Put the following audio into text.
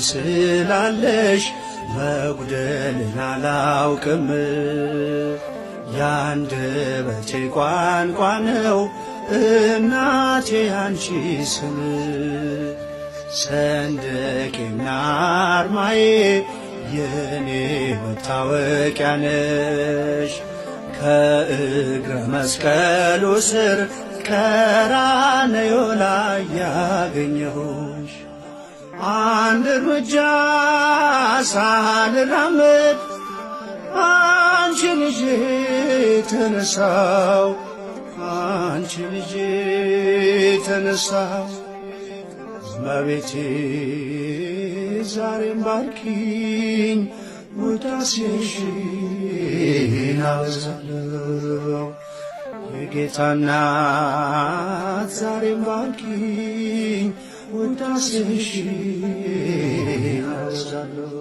ስላለሽ መጉደልን አላውቅም። የአንደበቴ ቋንቋ ነው እናቴ ያንቺ ስም። ሰንደቄና አርማዬ የኔ መታወቂያ ነሽ። ከእግረ መስቀሉ ስር ቀራንዮ ላይ ያገኘሁሽ። አንድ እርምጃ ሳልራመድ አንቺን ይዤ ተነሳው፣ አንቺን ይዤ ተነሳው። እመቤቴ ዛሬም ባርኪኝ፣ ውዳሴሽን አበዛለሁ። የጌታ እናት ዛሬም ባርኪኝ፣ ውዳሴሽን አበዛለሁ።